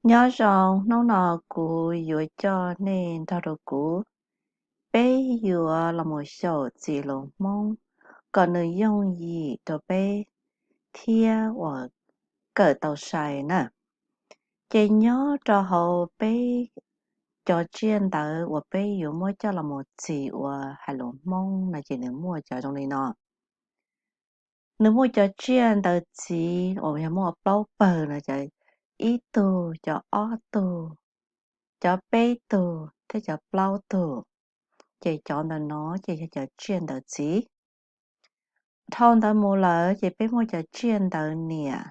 Nyob zoo, hnub no kuv yuav coj nej nrog rau kuv, peb yuav los mus xyaum txiv hluas Hmoob kom nws yooj yim rau peb thiab uas kawm tau sai na. Ces nyob rau hauv peb cov tsiaj ntawd uas peb yuav muab coj los mus txis ua hais lus Hmoob no ces nws muaj cov zoo li no. Nws muaj cov tsiaj ntawd txiv uas yog muaj plaub pawg no, cov ib tug, cov ob tug, cov peb tug thiab cov plaub tug. Ces cov ntawm no ces yog cov tsiaj ntawd txiv. Dhau ntawd mus lawm ces peb muaj cov tsiaj ntawd niam,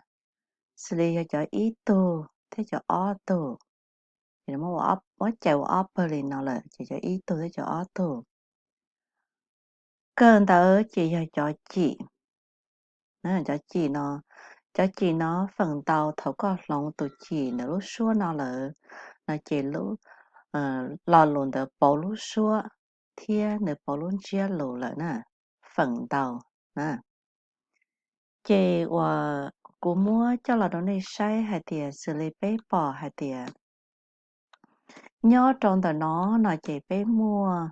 xws li yog cov ib tug thiab cov ob tug. Ces muab cais ua ob pawg li no lawm ces cov ib tug thiab cov ob tug. Kawg ntawd ces yog cov cim. Cov cim no, cov cim no feem ntau thaum koj hloov tus cim ntawm lub suab no lawm no ces lo lus ntawd pauv lub suab thiab nws pauv lub ntsiab lus lawm na, feem ntau na. Ces uas kuv muab coj los rau nej saib hais tias xws li peb pom hais tias nyob rau ntawm no no ces peb muaj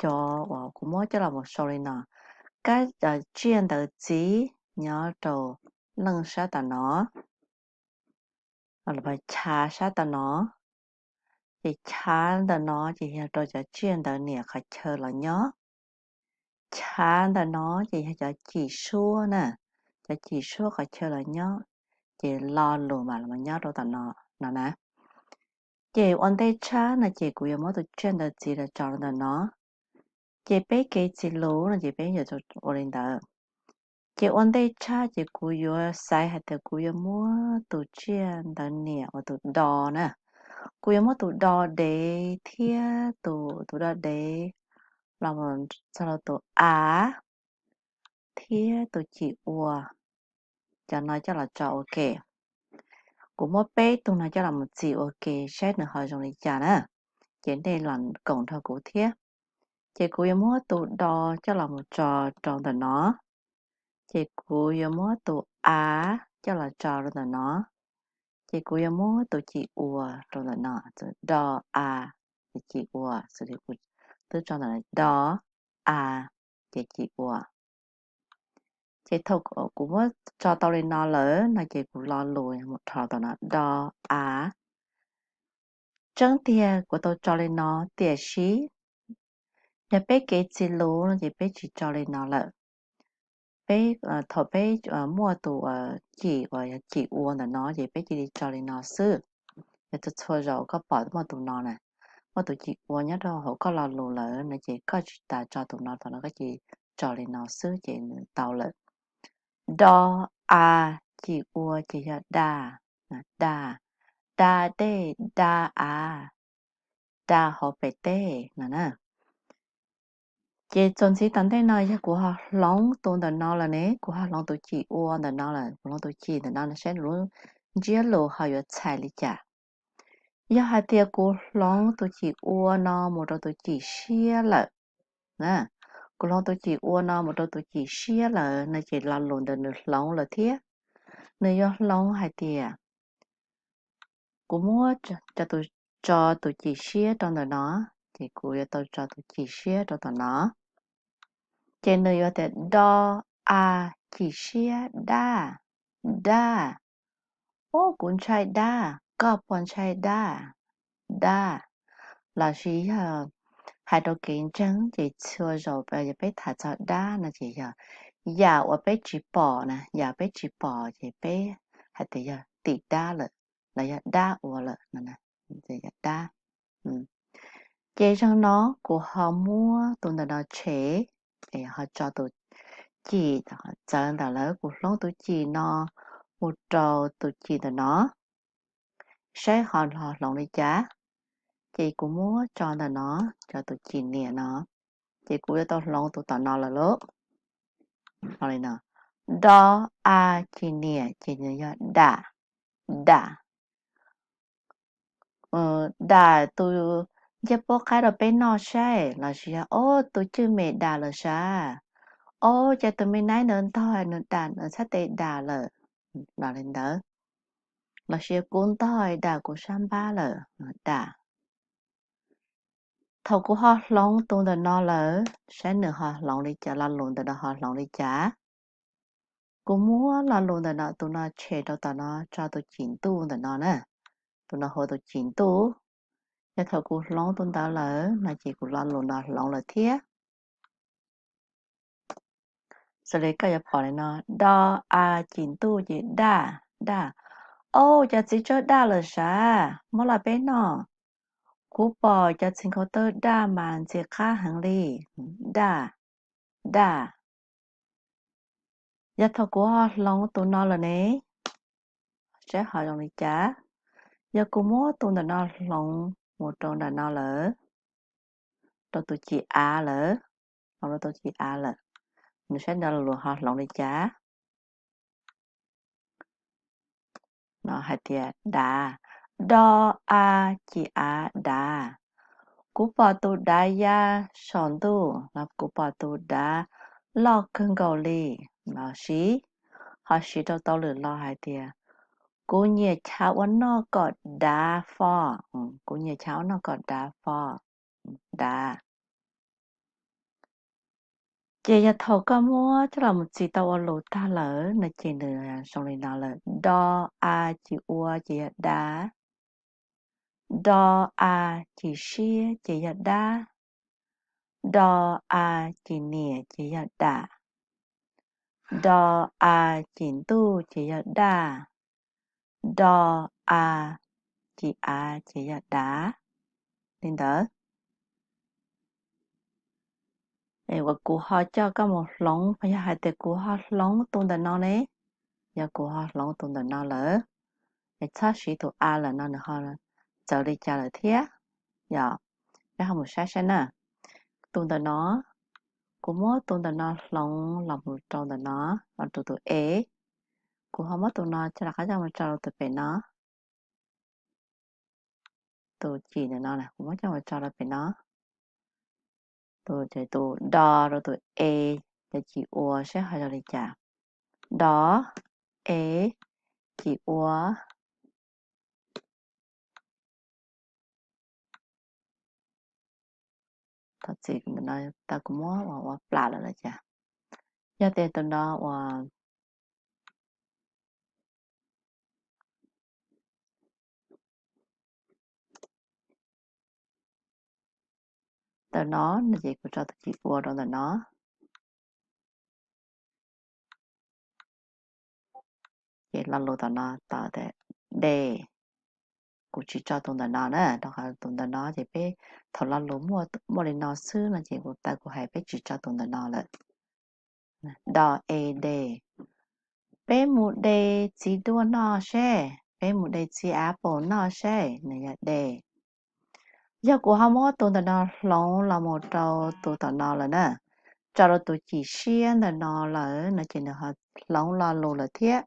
cov uas kuv muab coj los mus sau li no, kab tsiaj ntawd txiv nyob rau leej sab tom no, chav sab tom no. Ces chav ntawm no ces yog rau cov tsiaj ntawd niam qhov chaw los nyob. Chav ntawm no ces yog cov cim suab na, cov cim suab qhov chaw los nyob. Ces lo lus mam los nyob rau tom no no na. Ces ua ntej tshab no ces kuv yuav muab tus tsiaj ntawd txiv los tso rau ntawm no. Ces peb kev txi lus no ces peb yuav ua li ntawd. Ces ua ntej tshab ces kuv yuav xaiv hais tias kuv yuav muab tus tsiaj ntawd niam uas tus do na, kuv yuav muab tus do dev thiab tus, tus do dev los txog rau tus a thiab tus cim ua, cov no coj los tso ua ke. Kuv muab peb tug no coj los mus txi ua ke saib nws ho zoo li cas na. Ces nej los koom nrog kuv thiab. Ces kuv yuav muab tus do coj los mus tso rau ntawm no. Ces kuv yuav muab tus a coj los tso rau ntawm no. Ces kuv yuav muab tus cim ua rau ntawm no, do a, ces cim ua, xws li kuv twb tso ntawm no, do a, ces cim ua. Ces thaum kuv muab tso tau li no lawm no ces kuv lo lus mus rho tom no, do a. Tseeb tiag kuv tau tso li no, tiam sis yog peb kev txi lus no ces peb tsis tso li no lawm. Peb, thaum peb muaj tus cim uas yog cim ua ntawm no ces peb cia li tso li no xwb. Yog txhua txhua zaus koj pom muaj tus no na, muaj tus cim ua nyob rau hauv koj lo lus lawm no ces koj tsis tas tso tus no tom no, koj cia li tso li no xwb ces nws tau lawm. Do a, cim ua ces yog da, da, da dej, da av, da hauv pem teb no na. Ces txuas ntxiv tom ntej no yog kuv ho hloov tus ntawm no lawm ne, kuv ho hloov tus cim ua ntawm no lawm, kuv hloov tus cim ntawm no saib nws lub ntsiab lus ho yuav txhais li cas. Yog hais tias kuv hloov tus cim ua no mus rau tus cim siab lawm, kuv hloov tus cim ua no mus rau tus cim siab lawm no ces lo lus ntawd nws hloov lawm thiab. Nws yuav hloov hais tias kuv muab cov tus, tso tus cim siab rau ntawm no, ces kuv yuav tau tso tus cim siab rau tom no. Ces nws yuav tias do a cim siab dab, dab. Ub, kuv ntshai dab, koj puas ntshai dab, dab? Lossis yog hais rau kev ntseeg ces txhua zaus yog peb tham txog dab no ces yog yam uas peb tsis pom na, yam peb tsis pom ces peb hais tias yog tim dab lawm los yog dab ua lawm no, yog dab. Ces zaum no kuv ho muab tus ntawm no tshem, es ho tso tus cim txawv ntawm lawv, kuv hloov tus cim no mus rau tus cim ntawm no, saib ho hloov li cas. Ces kuv muab tso ntawm no, tso tus cim niam no, ces kuv yuav tau hloov tus tom no lawm lauj. Do a cim niam ces nws yog dam, dam. Dam tus ncej puab qaib rau peb noj saib, lossis yog ob tus cwj mem dam lawm sav, ob cas tus me naib ntawd ntog nws dam, nws txhais tes dam lawm, los li ntawd. Los sis kub ntog dam kuv sab npab lawm, dam. Thaum kuv ho hloov tus ntawm no lawm, saib nws ho hloov li cas, lo lus ntawm no ho hloov li cas. Kuv muab lo lus ntawm no, tus no tshem rau tom no, tso tus cim ntuj ntawm no na. Tus no hu ua tus cim ntuj. Yog thaum kuv hloov tus ntawd lawm no ces kuv lo lus no hloov lawm thiab. Xws li koj yuav pom li no, do a cim ntuj ces daj, daj. Au, cov txiv tsawb daj lawm sav, muab los peb noj. Kuv pom cov txiv nkhaus tawb daj mas ntxim qab heev li, daj, daj. Yog thaum kuv ho hloov tus no lawm ne, saib ho zoo li cas. Yog kuv muab tus ntawm no hloov mus rau ntawm no lawm, rau tus cim av lawm, hloov rau tus cim av lawm, nws saib ntawd lus ho hloov li cas. No hais tias dav, do a cim av dav. Kuv pom tus dav ya saum ntuj los kuv pom tus dav loj kawg nkaus li. Los sis ho siv rau tau lwm lo hais tias kuv nyiam chav ua noj kom dav fo, kuv nyiam chav ua noj kom dav fo, dav. Ces yog thaum koj muab coj los mus txis tau ua lus tag lawm no ces nws zoo li no lawm, do a cim ua ces yog dav, do a cim siab ces yog dab, do a cim niam ces yog dam, do a cim ntuj ces yog daj, do a cim av ces yog dav. Li ntawd. Es uas kuv ho coj koj mus hloov, yog hais tias kuv ho hloov tus ntawm no ne, yog kuv ho hloov tus ntawm no lawm, es txhob siv tus a lawm no nws ho txawv li cas lawm thiab. Yog, peb ho mus saib saib na. Tus ntawm no, kuv muab tus ntawm no hloov los mus rau ntawm no, los rau tus e. Kuv ho muab tus no coj los qab coj mus tso rau tus pem no. Tus cim ntawm no kuv muab coj mus tso rau pem no. Tus, tus do rau tus e, cov cim ua saib ho zoo li cas. Do, e, cim ua. Thov txim, tau kuv muab ua plam lawm los cas. Yog tias tus no uas ntawm no no ces kuv tso tus cim ua rau ntawm no. Ces lo lus tom no tau tias de, kuv tsis tso tus ntawm no na, rau qhov tus ntawm no ces peb thaum lo lus muaj li no xwb no ces kuv tau kuv hais peb tsis tso tus ntawm no lawm. Do e de. Peb mus de txiv duaj noj seb, peb mus de txiv av paum noj seb, nws yog de. Yog kuv ho muab tus ntawm no hloov los mus rau tus tom no lawm na, tso rau tus cim siab ntawm no lawm no ces nws ho hloov lo lus lawm thiab.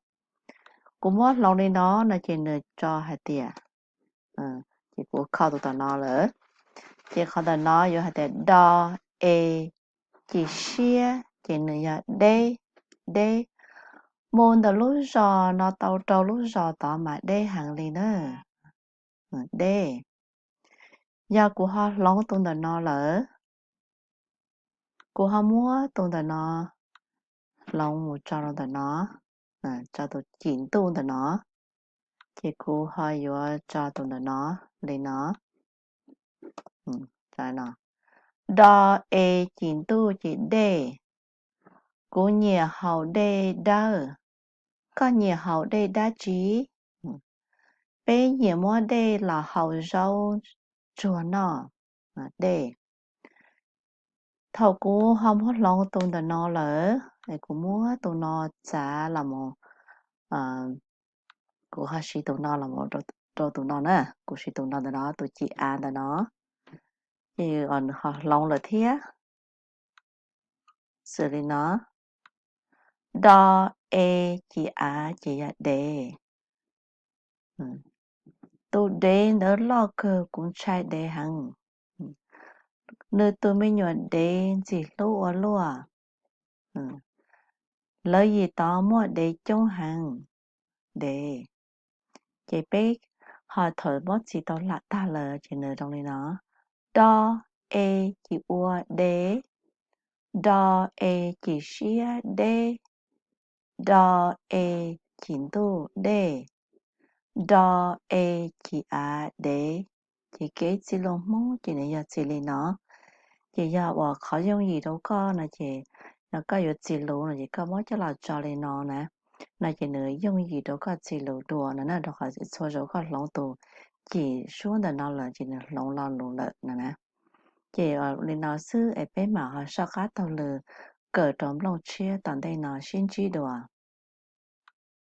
Kuv muab hloov li no no ces nws tso hais tias, ces kuv kho tus tom no lawm, ces qhov ntawm no yuav hais tias do e cim siab ces nws yog deb, deb. Mus ntawm lub zos no tau rau lub zos tod mas deb heev li na, deb. Yog kuv ho hloov tus ntawm no lawm, kuv ho muab tus ntawm no hloov mus tso rau ntawm no, tso tus cim ntuj ntawm no, ces kuv ho yuav tso tus ntawm no li no. Do e cim ntuj ces dej. Kuv nyiam haus dej dawb. Koj nyiam haus dej dab tsi? Peb nyiam muab dej los haus zaub tsuag noj. Dej. Thaum kuv ho muab hloov tus ntawm no lawm, kuv muab tus no txav los mus, kuv ho siv tus no los rau tus no na, kuv siv tus no ntawm no, tus cim av ntawm no, ces nws ho hloov lawm thiab. Xws li no, do e cim av ces yog dev. Tus dev ntawd loj kawg, kuv ntshai dev heev. Nws tus me nyuam dev ntxim hlub ua luaj. Lawv yim tod muaj dev coob heev. Dev. Ces peb ho thaum muab txiv tau lam tag lawm ces nws zoo li no: do, e, cim ua, de, do, e, cim siab, deb, do, e, cim ntuj, dej, do, e, cim av, dev. Ces kev txi lus Hmoob ces nws yog txi li no. Ces yog uas qhov yooj yim rau koj no ces, no koj yuav txi lus no ces koj muab coj los tso li no na, no ces nws yooj yim rau koj txi lus dua no na, rau qhov txhua zaus koj hloov tus cim suab ntawm no lawm ces nws hloov lo lus lawm no na. Ces li no xwb es peb mam ho soj qab taug lw kawm rau nplooj tshiab tom ntej no sib ntsib dua.